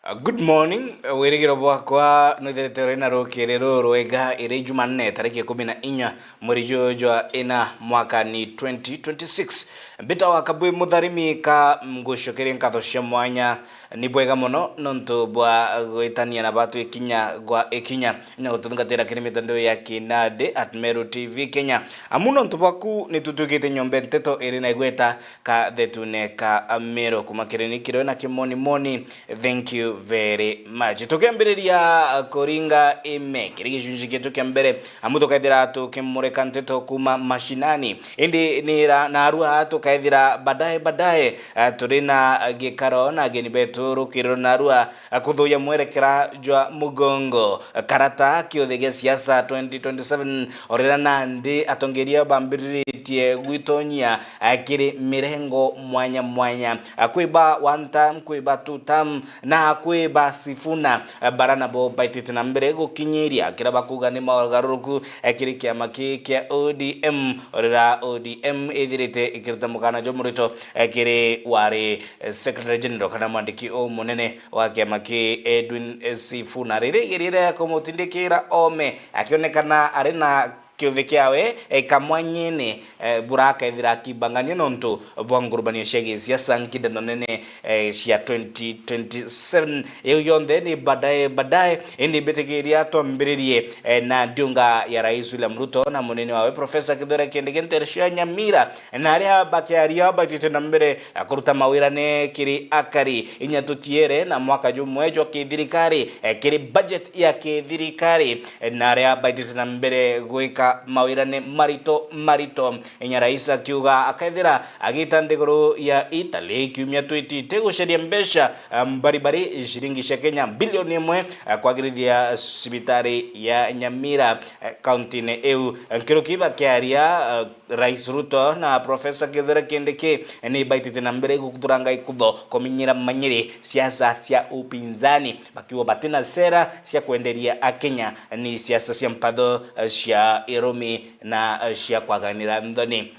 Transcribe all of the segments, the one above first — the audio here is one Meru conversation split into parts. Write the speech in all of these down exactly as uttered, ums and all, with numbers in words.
Good morning. Wirigiro bwakwa nwithirite uri na rukiri ruru rwega. Iri Jumanne, tariki ikumi na inya, mweri juju jwa ina, mwaka ni twenty twenty-six. Mbita wa Kabwi Mutharimi ka ngucokerie nkatho cia mwanya. Ni bwega mono nontu bwa gwitania na batu ikinya gwa ikinya na gututhungatira kiri mitandao ya kinandi at Meru T V Kenya. Amu nontu bwaku ni tutwikite nyombe nteto iri na igweta ka thetune ka Meru. Kuma kiri ni kiro na kimonimoni, thank you very much. Tukiambiriria kuringa ime kiri gicunci gietu kia mbere, amu tukaithira tukimurika nteto kuma mashinani. Indi ni ra-, narua tukaithira baadaye, baadaye, eh, turi na gikaro na ageni betu rukiri narua, eh, kuthuya mwerekera jwa mugongo. Karata kiuthi gia siasa twenty twenty-seven, orira nandi atongeria bambiriritie gwitonyia, eh, kiri mirengo mwanya mwanya. Eh, kwi ba one term, kwi ba two term, na kwi ba Sifuna, eh, bara nabo baitite na mbere gukinyiria kira bakuga ni mogaruruku, eh, kiri kiama ki kia O D M, orira O D M ithirite ikiruta mukana jumurito, eh, kiri wari, eh, Secretary General kana mwandiki umunene wa kiama ki Edwin, eh, Sifuna. Riri igeria ria kumutindikira ome akionekana ari na kiuthi kiawe, eh, kamwanyene, eh, bura akethira akibangania nontu bwa ngurubanio cia gisiasa nkindano nene, eh, cia twenty twenty-seven. Iu yonthe ni baadaye, baadaye, indi mbitikiria twambiririe, eh, na ndiunga ya Rais William Ruto na munene wawe Professor Kithure Kindiki nteere cia Nyamira, na aria bakiaria baitite na mbere, eh, kuruta mawirane kiri akari. Inya tutiere na mwaka jumwe jwa kithirikari, eh, kiri budget ya kithirikari, eh, na aria baitite na mbere gwika mawirane marito marito. Inya rais akiuga akethira agita nthiguru ya Italy kiumia twitite gucaria mbeca, eh, mbari mbari ciringi cia Kenya bilioni imwe, eh, kwagirithia cibitari ya Nyamira, eh, kauntine iu. Nkiruki bakiaria, eh, Rais Ruto na Professor Kithure Kindiki ni baitite na mbere guturanga ikutho kumenyera manyiri siasa cia upinzani, bakiuga batina sera cia kwenderia Akenya, ni siasa cia mpatho, eh, cia irumi na, eh, cia kwaganira nthoni.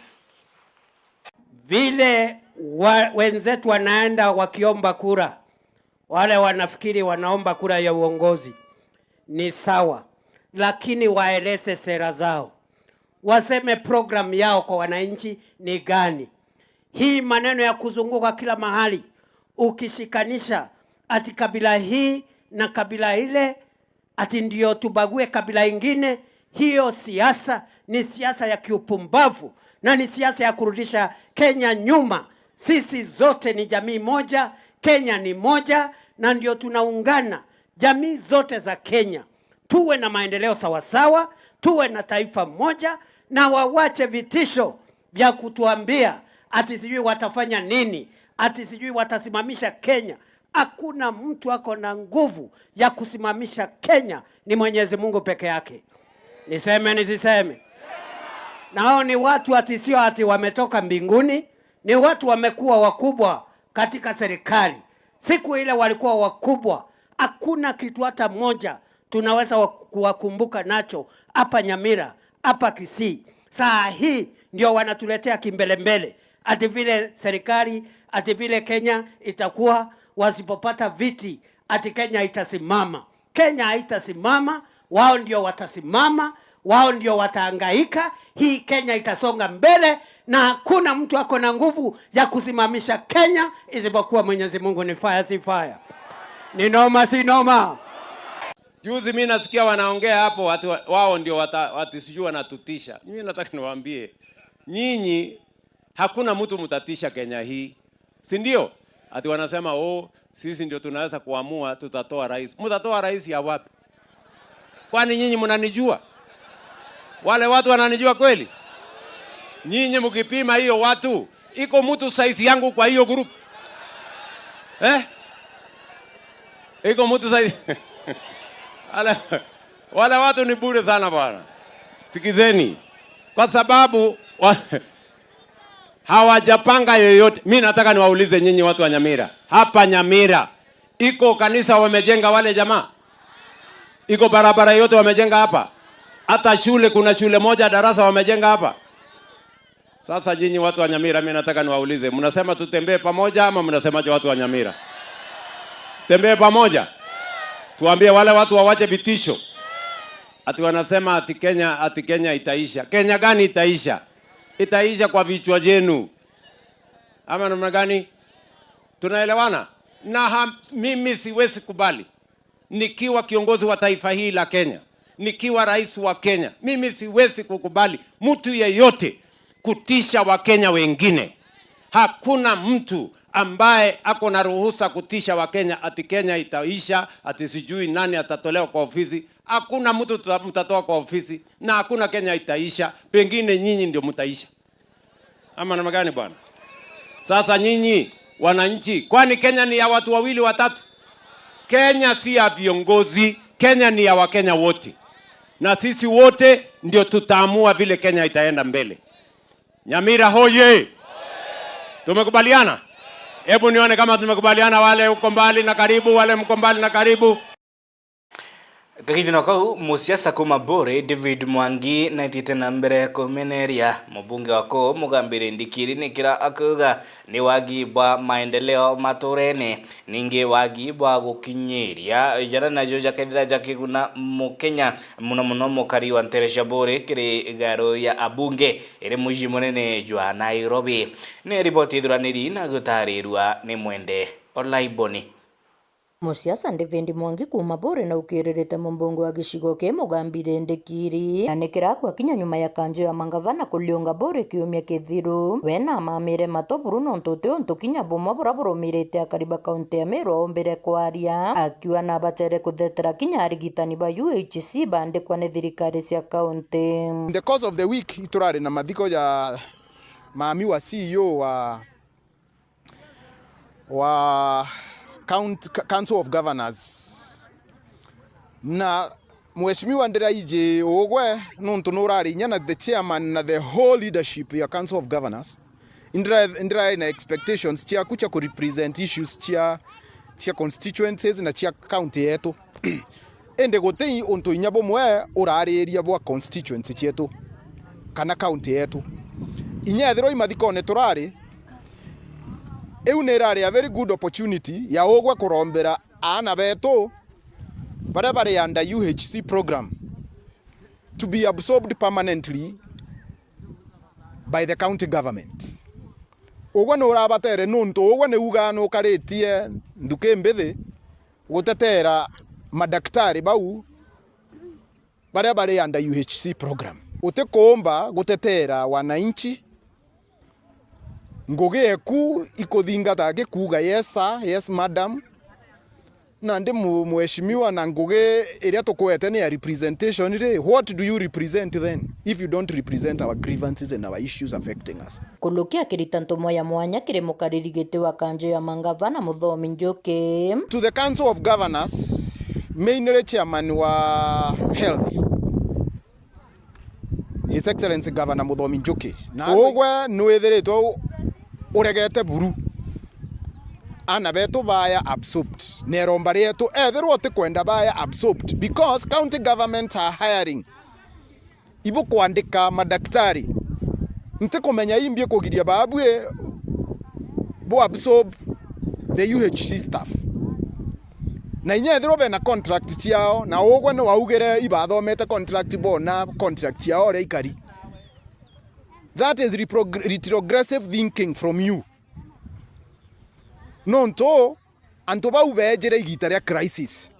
Vile wa-, wenzetu wanaenda wakiomba kura, wale wanafikiri wanaomba kura ya uongozi ni sawa, lakini waeleze sera zao, waseme program yao kwa wananchi ni gani. Hii maneno ya kuzunguka kila mahali ukishikanisha ati kabila hii na kabila ile, ati ndio tubague kabila ingine, hiyo siasa ni siasa ya kiupumbavu na ni siasa ya kurudisha Kenya nyuma. Sisi zote ni jamii moja, Kenya ni moja, na ndio tunaungana jamii zote za Kenya, tuwe na maendeleo sawasawa, tuwe na taifa moja, na wawache vitisho vya kutuambia ati sijui watafanya nini, ati sijui watasimamisha Kenya. Hakuna mtu ako na nguvu ya kusimamisha Kenya, ni Mwenyezi Mungu peke yake. Niseme nisiseme? Nao ni watu ati sio ati wametoka mbinguni, ni watu wamekuwa wakubwa katika serikali. Siku ile walikuwa wakubwa, hakuna kitu hata moja tunaweza wa-, kuwakumbuka nacho hapa Nyamira, hapa Kisii. Saa hii ndio wanatuletea kimbelembele, ati vile serikali, ati vile Kenya itakuwa, wasipopata viti, ati Kenya itasimama. Kenya haitasimama, wao ndio watasimama, wao ndio watahangaika. Hii Kenya itasonga mbele, na hakuna mtu ako na nguvu ya kusimamisha Kenya isipokuwa Mwenyezi Mungu. Ni fire, si fire? Ni noma, si noma? Juzi mimi nasikia wanaongea hapo, watu wa-, wao ndio wata-, watu sijui wanatutisha. Mimi nataka niwaambie, nyinyi hakuna mtu mtatisha Kenya hii. Si ndio? Ati wanasema, "Oh, sisi ndio tunaweza kuamua, tutatoa rais." Mtatoa rais ya wapi? Kwani nyinyi mnanijua? Wale watu wananijua kweli? Nyinyi mkipima hiyo watu, iko mtu size yangu kwa hiyo group? Eh? Iko mtu size? Wale, wale watu ni bure sana bwana. Sikizeni. Kwa sababu wa-, hawajapanga yoyote. Mi nataka niwaulize nyinyi watu wa Nyamira. Hapa Nyamira, iko kanisa wamejenga wale jamaa? Iko barabara yote wamejenga hapa? Hata shule, kuna shule moja darasa wamejenga hapa? Sasa nyinyi watu wa Nyamira, mi nataka niwaulize, mnasema tutembee pamoja ama mnasemaje watu wa Nyamira? Tutembee pamoja. Tuambie wale watu wawache vitisho. Ati wanasema ati Kenya, ati Kenya itaisha. Kenya gani itaisha? Itaisha kwa vichwa vyenu. Ama namna gani? Tunaelewana? Na ha, mimi siwezi kubali, nikiwa kiongozi wa taifa hii la Kenya, nikiwa rais wa Kenya, mimi siwezi kukubali mtu yeyote kutisha Wakenya wengine. Hakuna mtu ambaye ako na ruhusa kutisha Wakenya ati Kenya itaisha, ati sijui nani atatolewa kwa ofisi. Hakuna mtu tuta-, mtatoa kwa ofisi, na hakuna Kenya itaisha. Pengine nyinyi ndio mtaisha. Ama namna gani bwana? Sasa nyinyi wananchi, kwani Kenya ni ya watu wawili watatu? Kenya si ya viongozi, Kenya ni ya Wakenya wote. Na sisi wote ndio tutaamua vile Kenya itaenda mbele. Nyamira hoye! Tumekubaliana? Hebu nione kama tumekubaliana, wale uko mbali na karibu, wale mko mbali na karibu. Kagitino kau, musiasa kuma Buri, David Mwangi, naitite na mbere kumeneria mubunge wa kuu Mugambire Ndikiri nikira akiuga ni wagi bwa maendeleo maturene, ningi wagi bwa gukinyiria jara najo jakethira jakiguna Mukenya, muno muno mukari wa ntere cia Buri kiri garo ya abunge iri mucii munene jwa Nairobi. Ni riboti ithuraniri na gutarirua ni Mwende Olaiboni. Musiasa David Mwangi kuuma Buri na ukiririte mumbunge wa gicigo ki Mugambire Ndikiri, na nikira kwakinya nyuma ya kanjo ya mangavana kuliunga Buri kiumia kithiru. We na amamire mato buru nontu uti untu kinya bumwe bura burumirite akari ba kaunti ya Meru aumbire kwaria, akiuga nabatere kuthetera kinya arigitani ba U H C bandikwa ni thirikari cia kaunti. In the course of the week, iturari na mathiko ja mami wa C E O wa wa Count-, Council of Governors. Na Mheshimiwa Ndiraiji ugwe, nontu nurari inya na the chairman na the whole leadership ya Council of Governors, indira-, ndirari na expectations ciaku cia kurepresent issues cia, cia constituencies na cia county yetu. Indi guti untu inya bumwe urariria bwa constituency cietu kana county yetu. Inya ethirwa imathikone turari, iu ni irari a very good opportunity ya ugwe kurombera aana betu baria bari under U H C program to be absorbed permanently by the county government. Ugwe ni urabatere, nuntu ugwe ni ugaa nukaritie nthuki mbithi gutetera madaktari bau baria bari under U H C program. Utikuumba gutetera wananchi, ngugi eku ikuthingata gikuuga, "Yes sir, yes madam." Nandi mu-, mheshimiwa, na ngugi iria tukwete ni ya representation ri, what do you represent then if you don't represent our grievances and our issues affecting us? Kuluki akirita ntumwa ya mwanya kiri mukariri giti wa kanjo ya mangavana Muthomi Njuki. To the Council of Governors, mainly chairman wa health, His Excellency Governor Muthomi Njuki. Na ugwe nwithiritwe u-, uregete buru. Ana betu baya absorbed. Na iromba rietu, ethirwa utikwenda baya absorbed, because county government are hiring. Ibukwandika madaktari. Ntikumenya imbi kugiria baabui bu absorb the U H C staff. Na inya ethirwa bena contract ciao, na ugwe ni waugire ibathomete contract bona contract ciao uria ikari. That is reprog-, retrogressive thinking from you. Nontu antu bau beejire igita ria crisis.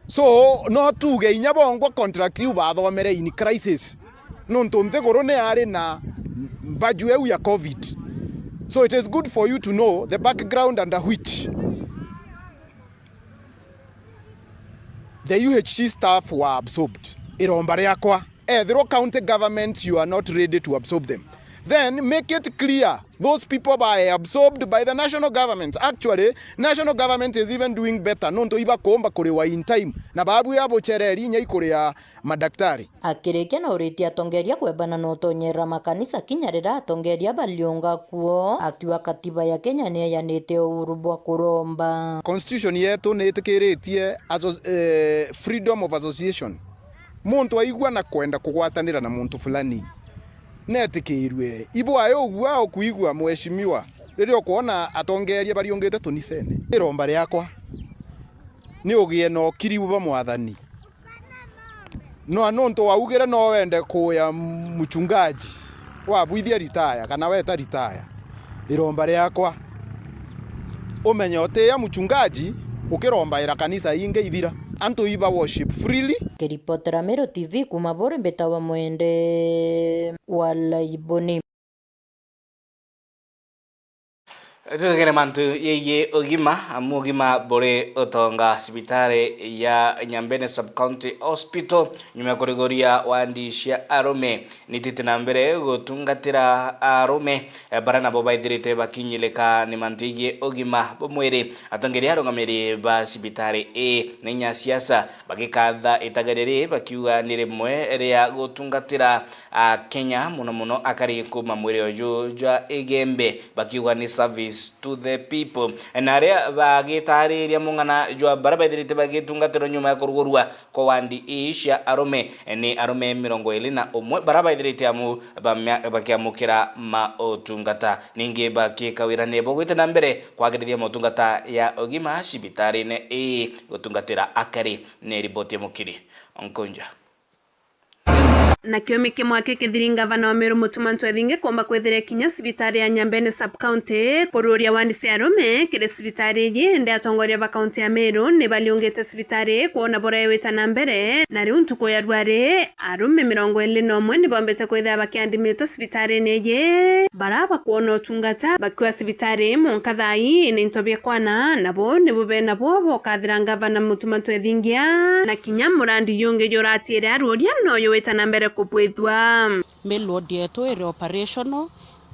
So, no tuuge inya bongwa contract iu bathomere in crisis. Nontu nthiguru ni yari na mbaju iu ya covid. So, it is good for you to know the background under which the U H C staff were absorbed. Iromba riakwa, ethirwa county government you are not ready to absorb them, then make it clear those people were absorbed by the national government. Actually, national government is even doing better, nontu ibakuumba kuriwa in time, na baabui abuchereri inya ikuria madaktari. Akirikia na uritie atongeria kwebana na utonyerera makanisa kinya riria atongeria bariunga kuo, akiuga katiba ya Kenya ni eyanite uhuru bwa kuromba. Constitution yetu ni itikiritie asso-, eh, freedom of association. Muntu aigua na kwenda kugwatanira na muntu fulani, netikirue. Ibwae ugua ukuigua, mheshimiwa, Riria ukwona atongeeria bariungite tunicene, iromba riakwa ni ugie na ukiri bwa Mwathani. No nontu waugire no wende kuya mchungaji, wabwithia ritaya kana weta ritaya, iromba riakwa umenye utiya mchungaji ukirombaira kanisa ingi ithira. Antu iba worship freely. Kiripotera Meru T V kuma Buri, mbitawa Mwende wa Laiboni. Twigagire mantu yegie ugima, amu ugima buri utonga. Cibitari ya Nyambene Sub-County Hospital, nyuma ya kurigoria wandi cia arume, nitite na mbere gutungatira arume, eh, bara nabo baithirite bakinyilika ni mantu yegie ugima bwa mwiri. Atongeria arungamiri ba cibitari ii na inya siasa bagikatha itaga riri, bakiuga ni rimwe ria gutungatira Akenya, mono mono akari kuma mwiri uju jwa Igembe, bakiuga ni service to the people. Na aria bagitariria mung'ana jwa bara baithirite bagitungatirwa nyuma ya kurugurua kwa wandi ii cia arume, ni arume mirongo iri na umwe bara baithirite amu bamia-, bakiamukira mautungata. Ningi bakikawirania bugwite na mbere kwagirithia motungata ya ugima cibitarine ii gutungatira akari. Ni riboti ya Mukiri Nkunja. Nakio mi kimwaki kithiri ngavana wa Meru Mutuma Ntwethingi kuumba kwithiria kinya cibitari ya Nyambene Sub-County kururia wandi cia arume kiri cibitari iji, indi atongoria ba kaunti ya Meru ni bariungite cibitari ii kwona buria igwita na mbere, na riu ntuku ya rwari arume mirongo iri na umwe ni bombite kwithira bakiandimithwa cibitarine iji, bara bakwona utungata bakiwa cibitari ii mwanka thaa ii ni into biekwana, nabo nibo bena bo bokathira ngavana Mutuma Ntwethingi. Na kinya murandi jungi juratiire aruria no juwita na mbere kubwithua. Male ward yetu iri operational,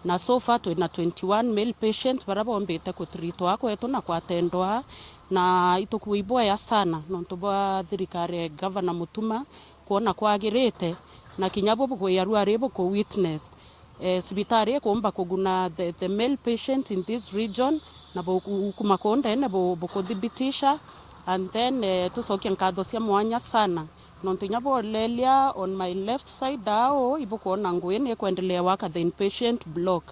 na so far twina twenty-one male patient bara bombite kutreatwa kwetu na kwatendwa, na itukuwa ibwea sana nontu bwa thirikari ya Governor Mutuma kwona kwagirite, na kinya bo bugwia rwari buku witness. Eh, cibitari ikumba kuguna the, the male patient in this region, na bu-, kuma kuu ndene bu-, bukuthibitisha, and then, eh, tucokia nkatho cia mwanya sana, nontu inya bwolelia on my left side au, ibukwona ngui ni ikwendelea waka the inpatient block.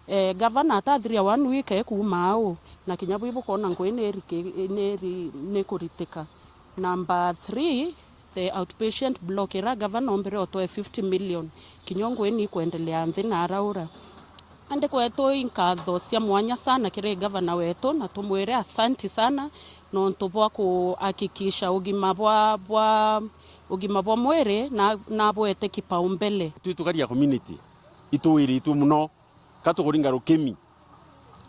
Eh, gavana atathiria one week e kuuma au, na kinya bu ibukwona ngui ni iriki-, ni iri-, ni ikuritika. Number three, the outpatient block ira gavana ombire otoe fifty million, kinya ngui ni ikwendelea nthi na araura. Andi kwetu i nkatho cia mwanya sana kiri gavana wetu, na tumwire asanti sana nontu bwa kuhakikisha ugima bwa, bwa, ugima bwa mwiri na, na bwete kipaumbele. Twi tukaria community, itwiritwe muno. Ka tukuringa rukimi,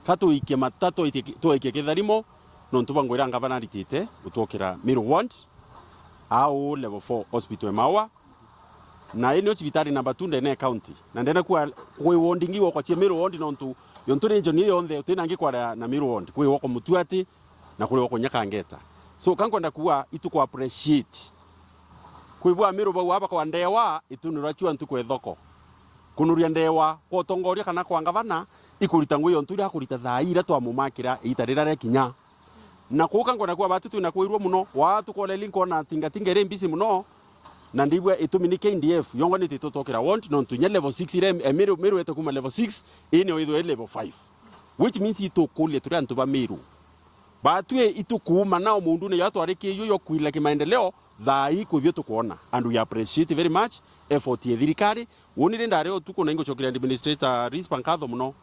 ka twikie mata, twikie, twikie kitharimo, nontu bwa ngwira ngavana aritite gutwokira Meru ward, au level four hospital e Maua, na ii nio cibitari number two ndene e county, na ndene kuwa kwi ward ingi woko cia Meru ward, nontu yontu region ii yonthe utina ngi kwaria na Meru ward, kwi woko Mutuati, na kuri woko Nyakangeta. So, ka nkwenda kuuga, itu ku appreciate kwibua Meru bau aba kwa ndewa, itunirwa chua ntuku e thoko. Kunuria ndewa kwa utongoria kana kwa ngavana, ikurita ngui yontu iria akurita thaa ii iria twamumakira iita riria riakinya. Na kuu ka nkwenda kuuga, batu twina kwirua muno, wa tukoleli nkona tingatinga iri mbisi muno, na ndibua itumi ni K D F, yongo ni titutokira ward, nontu inya level six iria e Meru, Meru ete kuma level six, ii nio ithwe level five. Which means itukuria turi antu ba Meru. Batwi itukuuma nao muundune jwa twarikiijwe jwa kwila kimaendeleo, thaa ii kwibio tukwona. And we appreciate very much effort ya thirikari. Wonire ndari utuku na ingucokeria administrator Rispa nkatho muno.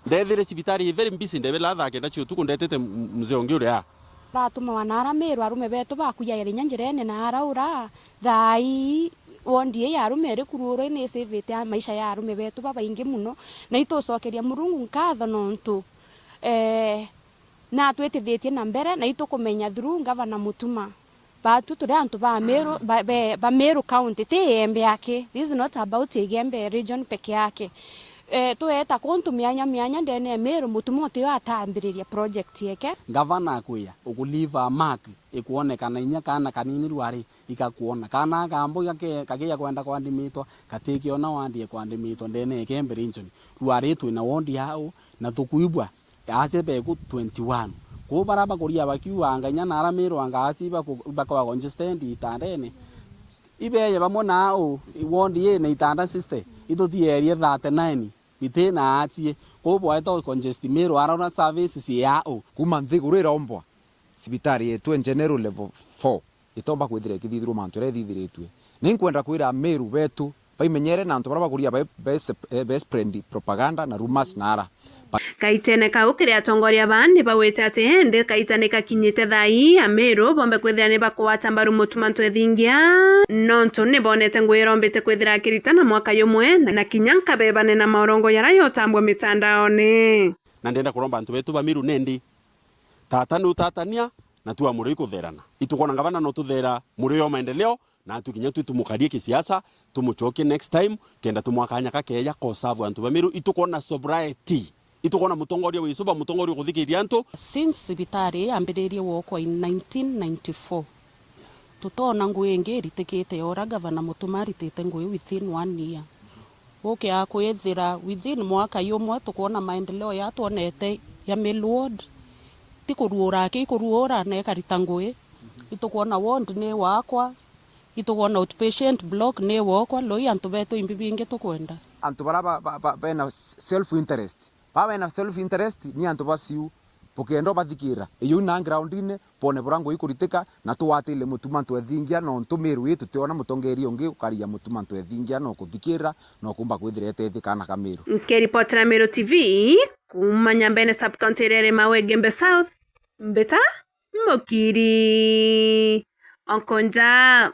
Ndethire cibitari i very busy, ndebela thaa kenda cia utuku ndetete m-, mzee ungi uria. Ratumawa na ara Meru arume betu bakujaira inya njirene na araura, thaa ii wondi ii ya arume iri kuruurwa ni isivite maisha ya arume betu babaingi muno, na itucokeria Murungu nkatho nontu, eh, na atwitithitie na mbere, na itukumenya through Gavana Mutuma. Batu turi antu ba Meru, ba, be, ba Meru County, ti Igembe aki. This is not about Igembe region peke yake. Eh, tweeta kuntu mianya mianya ndene ya Meru, Mutuma utio atambiriria project yeke. Gavana akwia, uku leave a mark ikwonekana, inya kaana kanini rwari ikakwona. Kaana kambo gake-, kakiya kwenda kwandimitwa, katikiona wandi ya kwandimitwa ndene ya Igembe region. Rwari twina wondi yao, na tukwibua, acia beku twenty-one. Kwou bara bakuria bakiuga, anga inya nara Meru anga aci baku-, bakwa congested itandene. Ibeye bamwe nao, wondi ina itanda sixty, itutierie thirty-nine. Iti na acie, kwou bwaeta u congest Meru araona services cia u. Kuuma nthiguru irombwa, cibitari yetu e general level four itomba kwithira ikithithirwa mantu jaria ithithiritue. Ni nkwenda kwira Ameru betu baimenyere na antu baria bakuria be-, be-, eh, be spread propaganda na rumors na ara. Kaitene kau kiri atongoria baa ni baugite ati indi kaita ni kakinyite thaa ii Ameru bombe kwithira ni bakugwata mbaru Mutuma Ntwethingia, nontu ni bonete ngugi irombite kwithira akiritana mwaka jumwe na, na kinya nkabebane na maorongo jaria jotambwa mitandaone. Na ndenda kuromba antu betu ba Meru nendi, tata ni utatania, na tu amuri ikutherana. Itukwona ngavana no tuthera muri yo maendeleo, na tu kinya tu tumukarie kisiasa, tumucokie next time, kenda tumwaa kanya kakeja kosavu antu ba Meru. Itukwona sobriety, itukwona mutongoria wicuba, mutongoria ukuthikiria antu. Since cibitari ii yambiririe gwakwa in nineteen ninety-four, tutona ngugi ingi iritikite ya uria gavana Mutuma aritite ngugi within one year. Ukia kwithira within mwaka jumwe tukwona maendeleo ya twonete ya Mill Ward. Ti kuruura aki, ikuruura na ikarita ngugi. Itukwona ward ni wakwa, itukwona outpatient block ni wokwa, loi antu betu imbi bingi tukwenda. Antu bara ba, ba, ba, bena self interest. Baa bena self interest ni antu baciu. Bukenda ubathikirira, iyuu na groundine, bone buria ngugi ikuritika, na tugwatire Mutuma Ntwethingia, nontu Miru ii tutiona mutongeria ungi ukaria Mutuma Ntwethingia, no kuthikirira, no kumba kwithira etethia kaana ka Miru. Nkiripotera Meru T V, kuuma Nyambene sub-county iria iri Mawe Igembe South, mbita Mukiri Onkonja.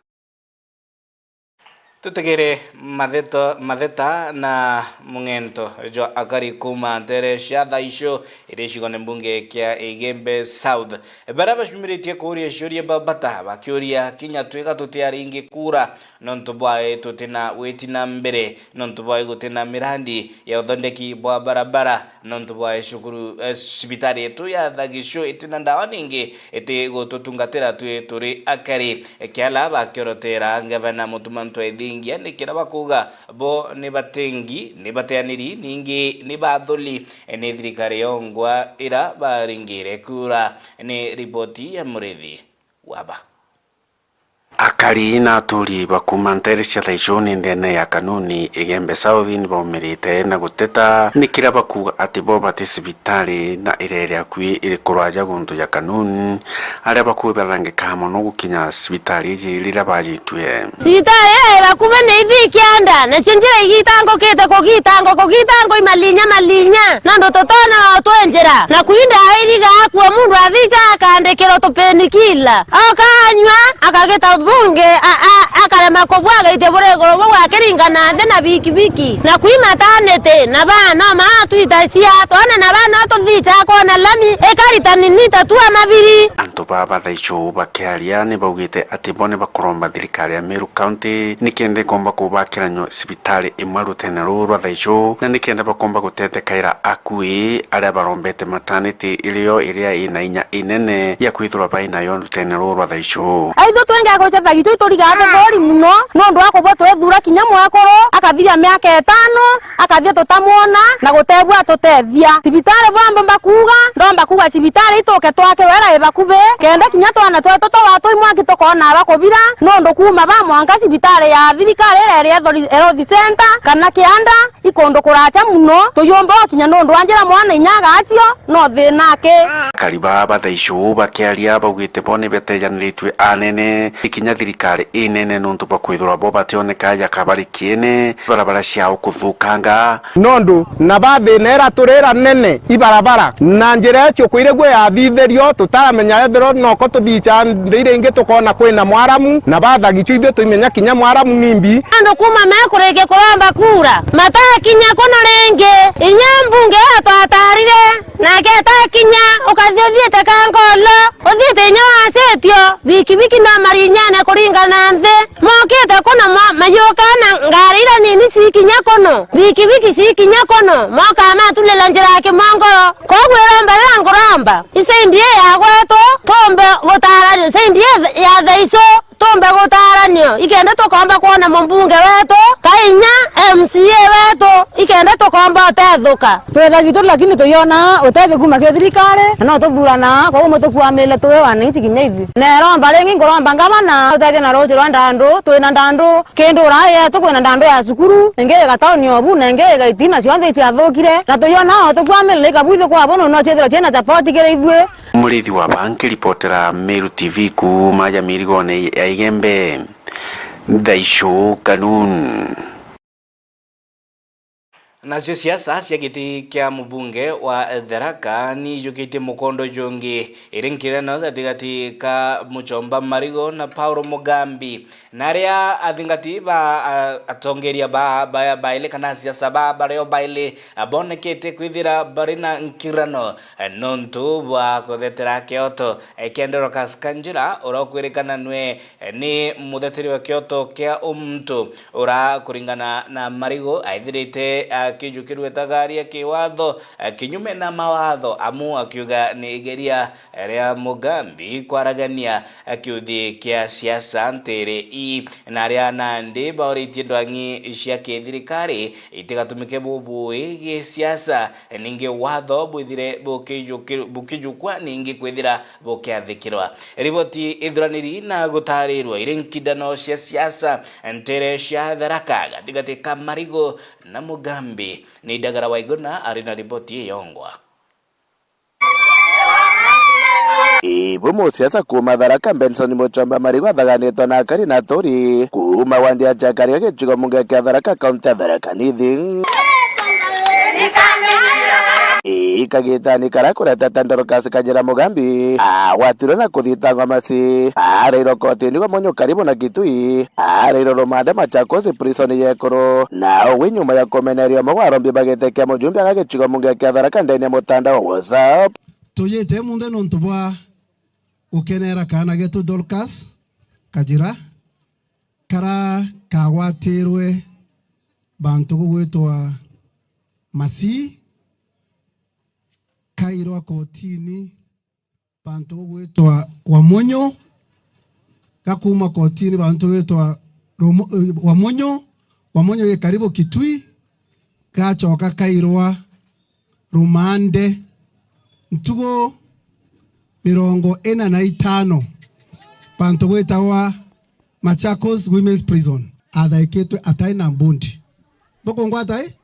Tutegere matheto-, matheta na mung'ento jwa akari kuuma nteere cia Thaichu iri gicigone mbunge kia Igembe South, baria bacumiritie kuuria ciuria bia bata, bakiuria kinya twiga tutiari ingi kura, nontu bwae tutina witi na mbere, nontu bwae gutina mirandi ya uthondeki bwa barabara, nontu bwa cukuru, eh, cibitari yetu ya Thagichu itina ndawa ningi iti gututungatira twi turi akari. Kiala bakiorotera ngavana Mutuma Ntwethingia ni kiria bakuuga bo ni batengi, ni bateaniri, ningi ni bathuli, eh, ni thirikari yongwa ira baringire kura. Ni ripoti ya Murithi Waba. Akari na aturi ba kuuma nteere cia Thaichuni ndene ya Kanuni Igembe South ni baumirite na guteta ni kiria bakuuga ati bo bati cibitari na iria iri akui iri kuraja guntu ja Kanuni, aria bakuuga ibathangika mono gukinya cibitari iji riria bajitue. Cibitari iri bakubi ni ithi kianda, nacio njira igitangukite kugitangwa, kugitangwa imalinya malinya, nontu tutonaga utwi njira, na kwinda iriga akua mundu athica akandikirwa tupenikila. Okanyua, akagita bunge, a-, a-, akarema kubua, agaitia buri iguru buu akiringana nthi na bikibiki, na kwi mataniti, na baa no maatwita cia, twana na baa no tuthica kwona lami, ikarita nini tatua mabiri. Antu baa ba Thaichu bakiaria ni baugite ati bo ni bakuromba thirikari ya Meru County ni kenda ikomba kubakira nyo cibitari imwe rutene ruu rwa Thaichu, na ni kenda bakomba gutethekaira akui aria barombete mataniti irio iria ina inya inene ya kwithirwa bai nayo rutene ruu rwa Thaichu. Aithu twingi agwicha Thaichu iturigaa tuthori muno, nontu wa kubua twithura kinya mwekuru akathiria miaka itano, akathia tutamwona na gutebua atutethia. Cibitari bwambo mbakuuga, ndomba kuuga cibitari ituke twakirwe ira ibakubi, kenda kinya twana twetu twa twi mwanki tukona bakubira, nontu kuuma ba mwanka cibitari ya thirikari iria iri Health Center kana kianda ikundu kuracha muno, tuyumba ukinya nontu wa njira mwana inya agacio no thina aki. Akari baa ba Thaichu bakiaria baugite bo ni betejaniritue anene, ikinya thirikari inene nontu bwa kwithirwa bo bationeka jakabari kiene, barabara ciao kuthukanga. Nontu na ba thina ira turira nene ibarabara, na njira icio kwirigua yathithirio, tutaramenya ethirwa noko tuthica nthi iria ingi tukona kwina mwaramu, na ba Thagichu ithui tuimenya kinya mwaramu nimbi. Andu kuuma mekurikia kuromba kura, matakinya kuno ringi, inya mbunge iyo twatarire, nake atakinya, ukathi uthiite Kankolo, uthiite inya wacitio, bikibiki no marinyane kuringana nthi. Mokite kuno mwa-, mayuka na ngari ira nini cikinya kuno, bikibiki cikinya kuno, moka matulila njira ya kimongoro. Koguo iromba rira nkuromba, isaindi ii ya gwetu, tumbe gutaranio, isaindi ii ya Thaichu, tumbe gutaranio, ikenda tukomba kwona mumbunge wetu, kainya M C A wetu, ikenda tukomba utetho. Uka. Twethagi turi lakini tuyona utethio kuma kiri thirikari, na no tuthurana, koguo mutukuamire twi wananchi kinya ithui. Neromba ringi, nkuromba ngavana utethie na ruuji rwa Ndandu, twina Ndandu kindu uraa yetu, kwina Ndandu ya cukuru, ingi iga tauni o bu, na ingi iga itina cionthe iciathukire, na tuyona o tukuamire ikabu ithu kwa bono no ciithirwa ciina support kiri ithui. Murithi wa Banki ripotera Meru T V kuuma aja mirigone ya Igembe, Thaishu Kanun. Nacio siasa cia giti kia mubunge wa Tharaka ni ijukitie mukondo jungi, iri nkirano gatigati ka Muchomba Marigo na Paul Mugambi. Na aria athingati ba, a, atongeria ba, ba, baili kana asiasa ba, bario baili, a, bonekete kwithira bari na nkirano, a, nontu bwa kuthetera kioto, e, kia Dorcas Kanjira, uria ukwirikana nwe, e, ni mutheteri wa kioto kia umuntu, uria kuringana na Marigo aithirite akijukirwe tagaria kiwatho, a, kinyume na mawatho, amu akiuga ni igeria ria Mugambi kwaragania kiuthi kia siasa ntiri ii, na aria nandi bauritie ndwang'i cia kithirikari itigatumike bubui gisiasa, ningi watho bwithire bukijuki-, bukijukwa ningi kwithira bukiathikirwa. Riboti ithuraniri na gutarirwa iri nkindano cia siasa ntere cia Tharaka gatigati ka Marigo na Mugambi. Ni Ndagara Waiguna ari na riboti iyongwa. Ibu musiasa kuuma Tharaka Benson Muchomba Marigo athaganitwe na akari na aturi kuuma wandi ya Chakariga gicigo mbunge kia Tharaka kaunti ya Tharaka Nithi. Ikagitani kara kureteta Dorcas Kanjira Mugambi agwatirwe na kuthitangwa masi arairwo kotini gwa Munyu karibu na Kitui. Arairwo rumande Machakos prison ya ekuru, na wi nyuma ya kumeneria umwe wa arombi ba giti kia mujumbe aga gicigo mbunge kia Tharaka ndene ya mutandao wa WhatsApp. Tuyite munthe nontu bwa gukenera kaana getu Dorcas Kajira, kara kagwatirwe bantu gugwitwa Masii, kairwa kotini bantu gugwitwa Wamunyu, gakuuma kotini bantu gwitwa Rumu-, Wamunyu, Wamunyu gi karibu Kitui, gacoka kairwa rumande ntugu mirongo ina na itano bantu gwitagwa Machakos Women's Prison. Athaikitwe atai na mbundi. Bukungwata i?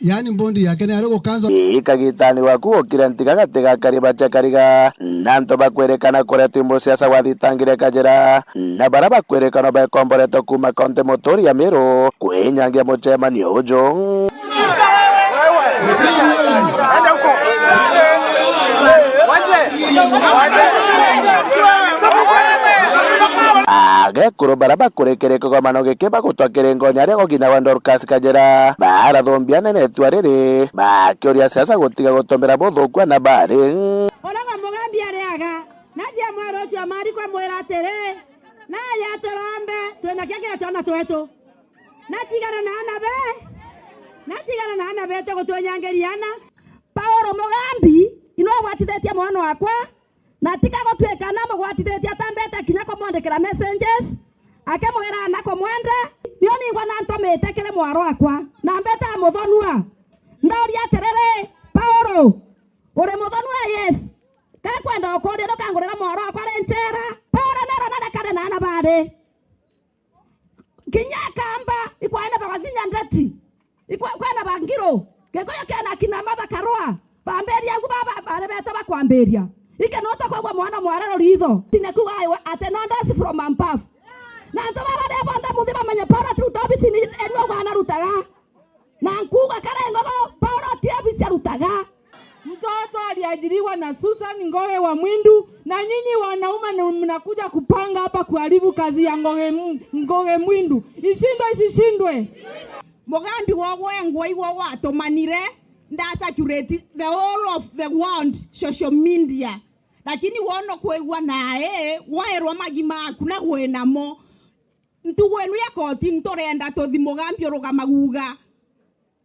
Yaani mbundi yake ni ari gukanzwa. Ii kagitani waku gukira ntiga gati ga kariba cia kariga, na antu bakwirikana kuria twi musiasa wathitangire Kajira, na baria bakwirikana bekomboretwe kuuma kaunti muturi ya Meru kwinyangia mucemanio uju. Agekuru baria bakurikire kigomano giki bagutwa kiringonya aria gogina wa Dorcas Kajira, barathumbia nene itua riri, bakiuria siasa gutiga gutumira buthuku ana bari. Uria Mugambi ariaga, na njia mwaru ucio amarikwa mwira atiri, naja turombe, twina kia kira twana twetu. Natigana na ana be, natigana na ana betu gutwenyangiria ana. Paul Mugambi, inwe ugwatithitie mwana wakwa, na tiga gutwika na mugwatithitie atambete kinya kumwandikira messages, akimwira na kumwenda. Nio ningwa na ntumite kiri mwaro wakwa, na mbeta muthonua. Ndauria atiriri, Paul, uri muthonua? Yes. Kakwenda ukuria ndukangurira mwaro wakwa ri nchera. Paul nero narekane na ana bari. Kinya akamba, ikwaene ba Wavinya Ndeti, ikwa-, kwena ba Ngiru, Gikuyu kena kina Martha Karua, bambiria ngu baba, bari betu bakwambiria. Iki no tukwigua mwana mwarero ritho. Tine kuga iwe ati no ndosi from above. Na antu baba ri bonthe muthi bamenye Paul ati ruta obicini enu ugana rutaga. Na nkuuga kara ingogo, Paulo ti obisi arutaga. Mtoto aliajiriwa na Susan Ngoge wa Mwindu, na nyinyi wanaume ni mnakuja kupanga hapa kuharibu kazi ya Ngoge M-, Ngoge Mwindu. Ishindwe, isishindwe? Mugambi wogwengwa igwo gwatumanire, nda circulate the whole of the world social media. Lakini wono kwigua nae, waerwa magima aku na gwinamo. Ntugu inu ya koti nturenda tuthi Mugambi urugama guga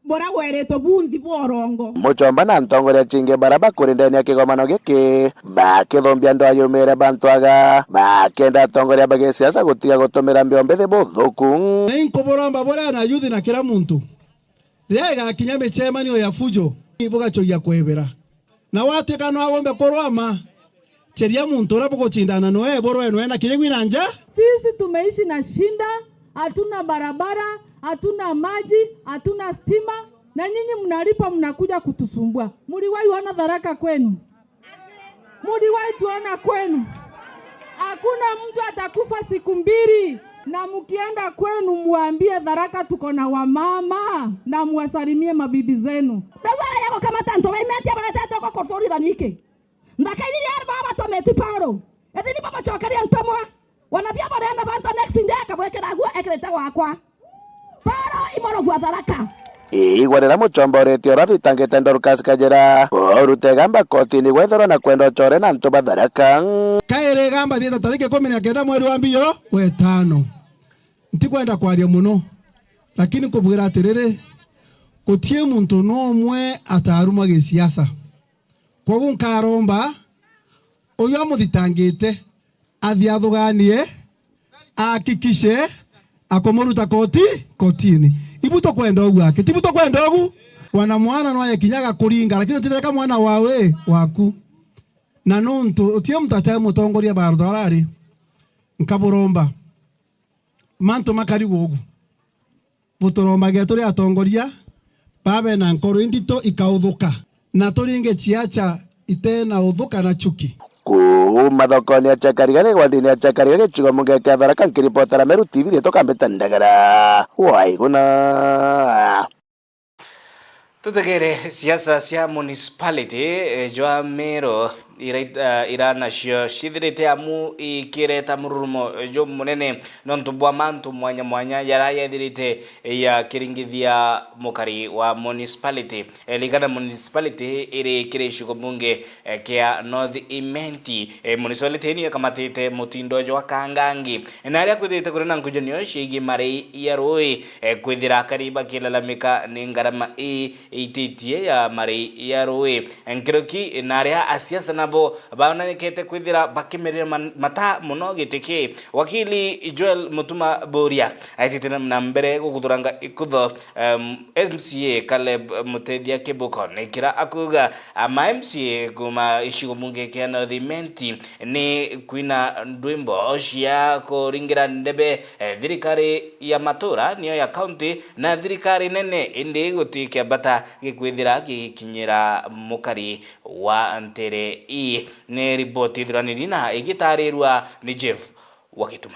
buria weritwe bunthi bwa urongo. Muchomba na ntongoria cingi baria bakuri ndene ya kigomano giki, bakithumbia ndwa yumire bantu aga, bakenda atongoria ba gisiasa gutiga gutumira mbio mbithi buthuku. Na inkuburomba buria na yuthi na kira muntu, riria igakinya micemanio ya fujo, Bugachogia kwebera. Na watwika no agombe kurwama, cheria muntu uria buguchindana noe, burwe noe na kinya gwina nja. Sisi tumeishi na shida, hatuna barabara, hatuna maji, hatuna stima, na nyinyi mnalipa, mnakuja kutusumbua. Muliwahi ona Tharaka kwenu? Muliwahi tuona kwenu? Hakuna mtu atakufa siku mbili, na mkienda kwenu muambie Tharaka tuko na wamama, na muwasalimie mabibi zenu. Ndauga ya gukamata antu baimetie baretete uko kuturithania iki. Nthaka iri ria baba batometi Paulo. Ethini babacokeria ntomwa. Wanabia bariana bantu next day akabwekera guo ekirite gwakwa. Paulo imoro gwa Tharaka. Igwa riria muchomba uritie urathitangite Dorcas Kajira, urute gamba kotini gwethirwa na kwenda uchore na antu ba Tharaka. Kairi gamba thieta tariki ikumi na kenda mweri wa mbio wetano. Ntikwenda kwaria muno, lakini nkubwira atiriri, gutie muntu nomwe ataruma gisiasa. Kwogu nkaromba uyu amuthitangite athie athuganie, ahakikishe akumuruta koti, kotini. Ibu tukwenda ugu aki, tibu tukwenda ugu? Wana mwana no aye kinya agakuringa, lakini utitheka mwana wa wi waku. Na nontu utie muntu atai mutongoria bantu arari, nkaburomba mantu makari gugu. Buturombagia turi atongoria babe na nkoro indito ikauthuka, na turinge ciaca itena uthuka na chuki. Kuuma thokoni ya Chakariga, gigwandini ya Chakariga, gicigo mbunge kia Tharaka, nkiripotera Meru T V, riitwa Kambita Ndagara Waiguna. Tutegere siasa cia municipality, eh, jwa Meru ira, eh, ira nacio cithirite amu ikireta mururumo jumunene nontu bwa mantu mwanya mwanya jara yethirite yakiringithia mukari wa municipality. Eh, ririkana municipality iri kiri gicigo mbunge, eh, kia North Imenti. Eh, municipality ino ikamatite mutindo jwa Kangangi. Na aria kwithirite kuri na nkujanio ciigii marei ya rui, eh, kwithira akari bakilalamika ni ngarama ii ititie ya marei ya rui. Nkuruki na aria asiasa nabo baonanikite kwithira bakimerera man-, mata muno giti ki. Wakili Joel Mutuma Buria aitite na, na mbere gukuthuranga ikutho, em, M C A Caleb Mutethia Kibuko, ni kira akuuga ama M C A kuuma gicigo mbunge kia North Imenti ni kwina ndwimbo cia kuringira ndebe, eh, thirikari ya matura, niyo ya county, na thirikari nene, indi guti kiambata gikwithira gigikinyira mukari wa ntere ii. Ni riboti ithuraniri na igitarirua ni Jeff Wagituma.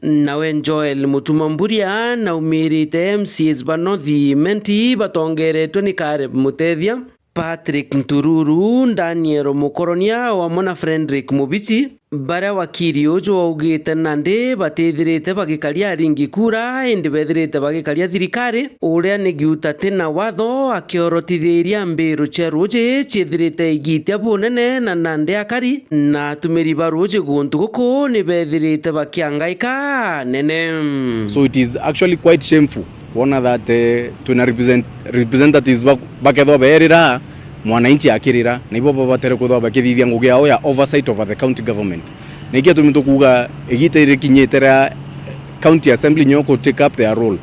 Nawe Joel Mutuma Mburia naumirite M C As ba North Imenti batongeretwe ni Caleb Mutethia, Patrick Ntururu, Daniel Mukoronia, wamwe na Fredrick Mubichi, baria wakiri uju augite nandi batithirite bagikaria aringi kura, indi bethirite bagikaria thirikari, uria ni Giuta ti na watho akiorotithiria mbiru cia ruuji ciithirite igitia bunene na nandi akari na atumiri ba ruuji guntu guku ni bethirite bakiangaika nene. So it is actually quite shameful. Wona that, eh, twina represent-, representatives ba-, bakethwa beerira, mwananchi akirira, na ibo babatere kwithwa bakithithia ngugi yao ya oversight over the county government. Na iki atumi tukuuga igita ririkinyite ria county assembly nyo ku take up their role.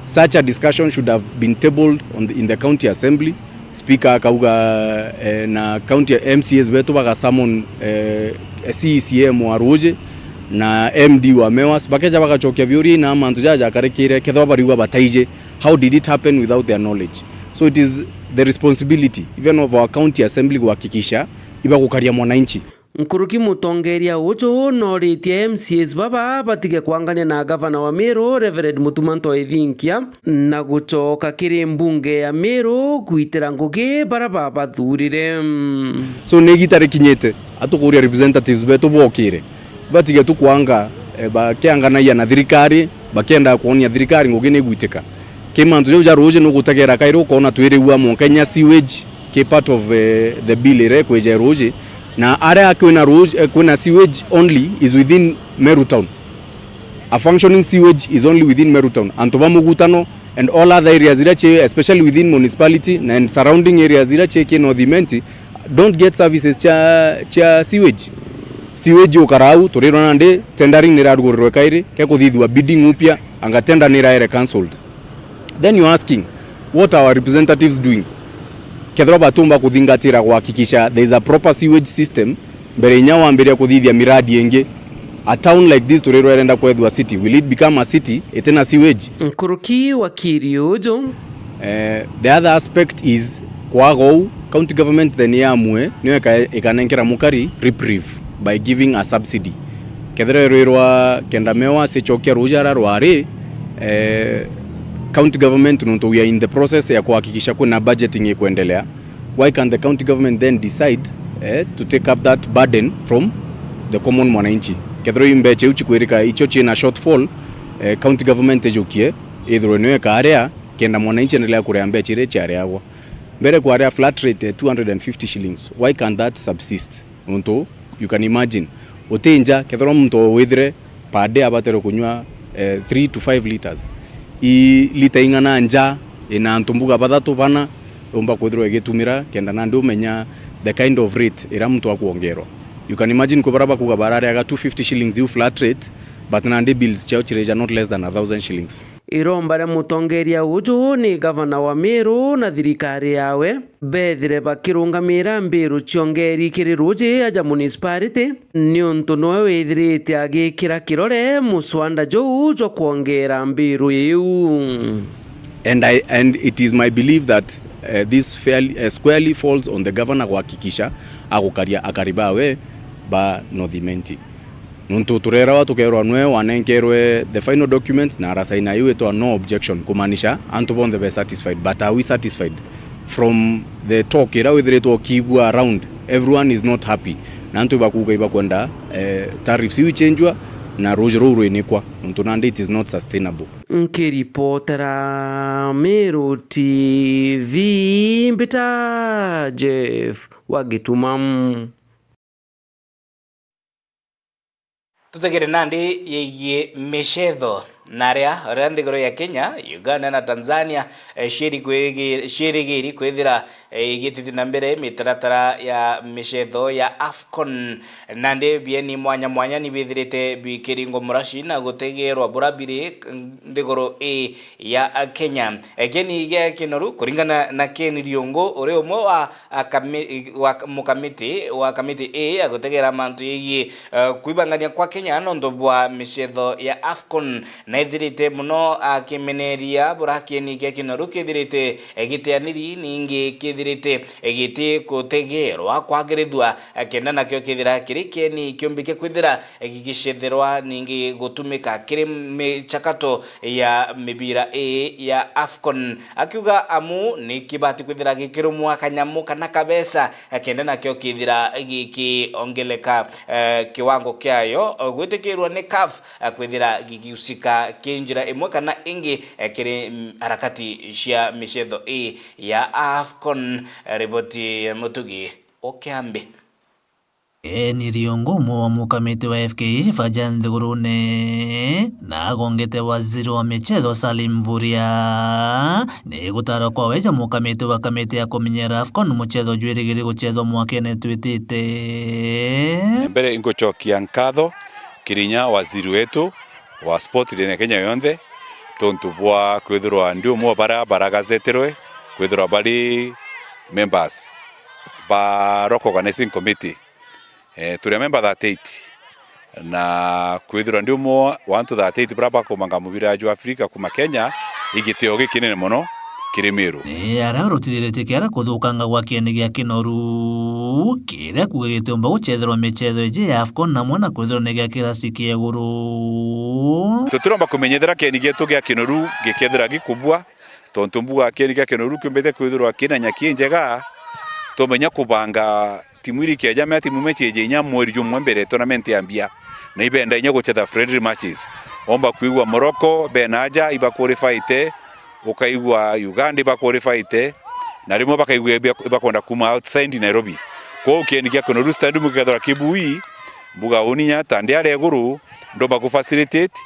Such a discussion should have been tabled on the, in the county assembly. Speaker akauga, eh, na county M C As betu baga summon, eh, C E C M wa Ruuji na M D wa Mewas, bakeja bagacokia biuria na mantu jaja jakarikire, kethwa bariuga bataiji. How did it happen without their knowledge? So it is the responsibility even of our county assembly kuhakikisha ibagukaria mwananchi. Nkuruki mutongeria uju noritie M C As baba batige kwangania na gavana wa Meru, Reverend Mutuma Ntoi Thinkia, na gucoka kiri mbunge ya Meru gwitira ngugi bara babathurire. So ni igita rikinyite, atukuria representatives betu bokire. Batige tu kwanga, eh, bakianganagia na thirikari, bakienda kwonia thirikari ngugi ni igwitika. Ki mantu jau ja ruuji nugutegera kairi ukoona twiriua mwanka inya sewage ki part of, eh, the bill iria ikwija ruuji. Na aria kwina ruuji, eh, kwina sewage only is within Meru town. A functioning sewage is only within Meru town. Antu ba Mugutano and all other areas iria ci, especially within municipality na and surrounding areas iria ci ki North Imenti, don't get services cia, cia sewage. Sewage ukarau, turirwa nandi, tendering nirarugurirwe kairi, ke kuthithua bidding upya, anga tender niraere cancelled. Then you're asking, What are our representatives doing? Kethirwa batumba kuthingatira kuhakikisha there is a proper sewage system mbere inya wambiria kuthithia miradi ingi. A town like this turirwa irenda kwethwa city, will it become a city itina sewage? Nkuruki wakiri uju. Eh, the other aspect is kwaga uu, county government then yamue niyo ika-, ikanenkera mukari reprieve by giving a subsidy. Kethira irwirwa kenda mewa sicokia ruuji ara rwari, eh, county government nontu we are in the process ya kuhakikisha kwina budgeting ikwendelea, why can the county government then decide, eh, to take up that burden from the common mwananchi? Kethira i mbecha iu cikwirika icio ciina shortfall, eh, county government ijukie, ithirwe niyo ikaria, kenda mwananchi endelea kuria mbecha iria ciariagwa. Mbere kwaria flat rate ya two hundred and fifty shillings. Why can that subsist? Nontu, you can imagine, uti nja, kethirwa muntu withire per day abatere kunywa, eh, three to five liters. I lita ing'ana nja ina antu mbuga bathatu bana, umba kwithirwa igitumira, kenda nandi umenya the kind of rate iria muntu akwongerwa. You can imagine kwi baria bakuga barariaga two fifty shillings iu flat rate, but nandi bills ciao cirija not less than a thousand shillings. Iromba ria mutongeria uju ni gavana wa Meru na thirikari yawe bethire bakirungamira mbiru ciongeri kiri ruuji aja municipality, niuntu niwe withirite agikira kirore muswanda juu jwa kwongera mbiru iu. And I, and it is my belief that, uh, this fairly, uh, squarely falls on the governor kuhakikisha agukaria akari bawe ba North Imenti. Nontu turerawa tukerwa nwe wanenkerwe the final documents na arasaina iu itwa no objection, kumaanisha antu bonthe be satisfied. But are we satisfied? From the talk ira withiritwe ukiigua around, everyone is not happy. Na antu ibakuuga ibakwenda, eh, tariffs iu ichenjwa na ruuji ruu rwinikwa, nontu nandi it is not sustainable. Nkiripotera Meru T V, mbita Jeff wa Gituma. Tutegere nandi yegii micetho na aria, aria nthiguru ya Kenya, Uganda na Tanzania, eh, cieri kwigi-, ciirigiri kwithira, eh, igitithia na mbere mitaratara ya micetho ya AFCON. Nandi bieni mwanya mwanya ni bithirite bikiringwa muraci na gutegerwa bura biri nthiguru ii ya Kenya. Eh, kieni gia Kinoru, kuringana na Ken Riungu, uri umwe wa a kami-, wa mukamiti wa kamiti ii ya gutegera mantu yegii, eh, kwibangania kwa Kenya nontu bwa micetho ya AFCON, na ithirite mono akimeneria bura kieni gia Kinoru kithirite, eh, giteaniri, ningi kithirite, eh, giti kutegerwa kwagirithua, eh, kenda nakio kithira kiri kieni kiumbi kia kwithira, eh, gigicethirwa ningi gutumika kiri michakato ya mibira ii ya AFCON. Akiuga amu ni kibati kwithira gikirumwa kanyamu kana kabesa, eh, kenda nakio kithira gikiongeleka, eh, kiwango kiayo, eh, gwitikirwa ni CAF, eh, kwithira gigihusika ki njira imwe kana ingi, eh, kiri, mm, harakati cia micetho ii ya AFCON. Eh, riboti ya Mutugi o Kiambi. Ken Riungu, umwe wa mukamiti wa F K F aja nthigurune, na agongete waziri wa michetho Salim Mvurya, ni gutara kwawe ja mukamiti wa kamiti ya kumenyera AFCON muchetho jwirigiri guchethwa mwakene twitite. Mbere ingucokia nkatho kiri inya waziri wetu wa sport ndene ya Kenya yonthe, tontu bwa kwithirwa ndi umwe wa baria baragazetirwe kwithirwa bari members ba local organizing committee. Eh, turi a member thirty-eight, na kwithirwa ndi umwe wa antu thirty-eight baria bakumanga mubira jwa Africa kuma Kenya, i gitio gikinene mono kiri Meru. Ni aria urutithiritie kiara kuthukanga gwa kieni gia Kinoru, kiria kuuga gitiumba guchetherwa michetho iji ya AFCON namwe na kwithirwa ni gia kirasi kia iguru. Tutiromba kumenyethera kieni gietu gia Kinoru gikethira gikubua, tontu mbuga kieni kia Kinoru kiumbite kwithirwa kina nyaki injega, tumenya kubanga timu iri kiejamea timu mechi eje inya mweri jumwe mbere tournament yambia, na ibenda inya guchetha friendly matches. Omba kwigua Morocco bena aja ibaqualifiete, ukaigua Uganda ibaqualifiete, na rimwe bakaigua ibia-, ibakwenda kuma outside Nairobi. Kwou kieni kia Kinoru Stadium gikethirwa kibui, mbuga uni inya ta ndi aria iguru, ndomba ku facilitate,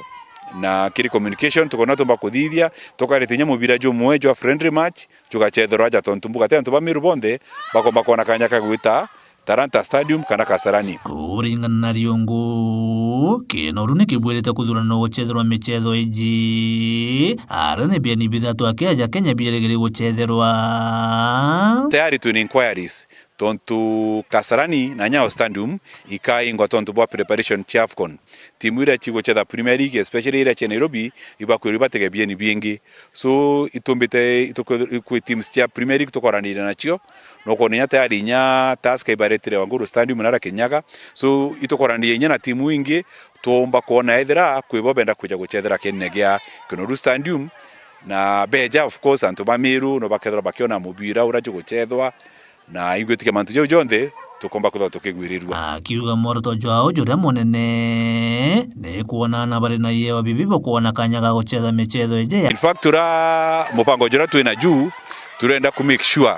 na kiri communication tukona tumba kuthithia, tukarite inya mubira jumwe jwa friendly match, jugachetherwa aja, tontu mbuga ti antu ba Meru bonthe bakomba kwona kanya ka gwita Talanta Stadium kana Kasarani. Kuringana na Riungu, Kinoru ni kibwirite kuthuranwa gucetherwa micetho iji, aria ni bieni bithatu aki aja Kenya biarigiri gucetherwa. Tayari twina inquiries tontu Kasarani na Nyayo Stadium ikaingwa tontu bwa preparation cia AFCON. Timu iria cigucetha Premier League, especially iria cia Nairobi, ibakwirwa ibatege bieni bingi. So, itumbite, itukwi-, kwi teams cia Premier League tukoraniria nacio, na ukwona inya tayari inya Tusker ibaretire Uhuru Stadium na aria Kirinyaga. So, itukoraniria inya na timu ingi, tuumba kwona ethira kwi bo benda kwija gucethera kienine gia Kinoru Stadium, na beja, of course, antu ba Meru no bakethirwa bakiona mubira uria jugucethwa, na ingwitikia mantu jau jonthe tukomba kwithirwa tukigwirirua. Akiuga mworoto jwao juria munene ni kwona ana bari na iewa bibi bakwona kanya ga gucetha micetho iji ya. In fact, tura mupango juria twina ju, turenda ku make sure,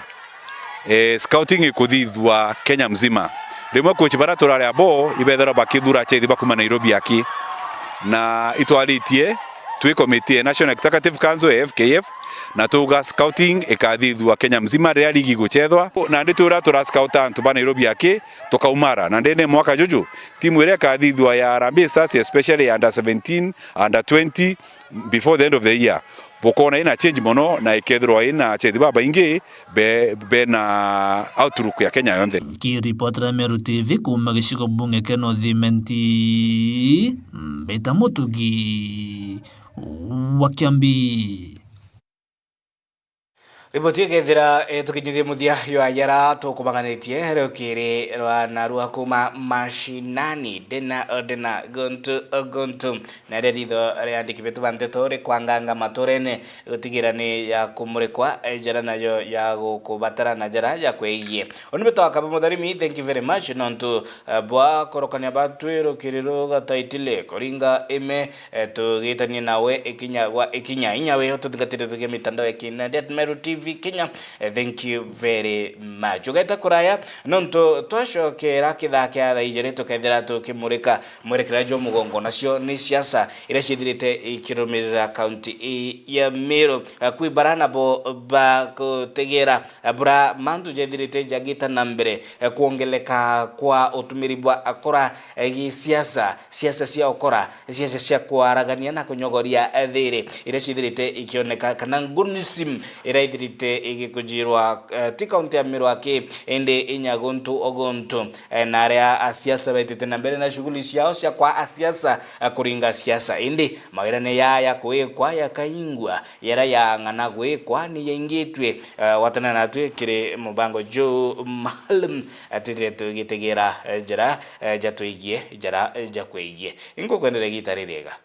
eh, scouting ikuthithua Kenya mzima. Rimwe coach baria turari abo ibethirwa bakithura achethi bakuma Nairobi aki, na itwaritie twi committee ya National Executive Council ya F K F, na tuga scouting ikathithua Kenya mzima riria ligi iguchethwa. Nandi twira tura scout antu ba Nairobi aki, tukaumara. Nandi ni mwaka juju, timu iria ikathithua ya Harambee Stars, especially under seventeen, under twenty, before the end of the year, bukona ina change mono na ikethirwa ina achethi babaingi be, bena outlook ya Kenya yonthe. Nkiripotera Meru T V kuuma gicigo bunge kia North Imenti, Mbita Mutugi wa Kiambi. Riboti ikethira, eh, tukinyithia muthia jwa jara tukumanganitie rukiri rwa narua kuuma mashinani, ndina, ndina, guntu, guntu. Na riria ritho ria andiki betu ba nteto rikwanganga maturene, gutigira ni ya kumurikwa, eh, jara najo ya gukubatara na jara ja kwegie. Uni betu Akaba Mutharimi, thank you very much, nontu, eh, bwa korokania batwi rukiri rugataitile kuringa ime, eh, tugitanie nawe ikinya gwa ikinya. Inya we ututhingatire thugia mitandao ya kinandi at Meru T V Kenya. Eh, thank you very much. Ugeta kuraya, nontu twacokera kithaa kia thaa ijiri tukethira tukimurika mwerekera jwa mugongo, nacio ni siasa iria ciithirite ikirumirira kaunti ii ya Meru. Eh, kwi bara nabo bagutegera, eh, bura mantu jethirite jagita na mbere, eh, kwongeleka kwa utumiri bwa akora, eh, gisiasa, siasa cia ukora, siasa cia kwaragania na kunyogoria, eh, thiri, iria ciithirite ikioneka kana gunism iria ithirite igikujirwa, eh, ti kaunti ya Meru aki, indi inya guntu o guntu. Eh, na aria asiasa baitite na mbere na shughuli ciao cia kwa asiasa, eh, kuringa siasa. Indi mawira ni yaya kuikwa yakaingwa, yara yang'ana gwikwa ni yaingitue. Eh, watana natwi kiri mubango juu maalum, eh, twithire tugitegera, eh, jara, eh, jatwigie, jara, eh, jakwigie. Ingukwendera igita ririega.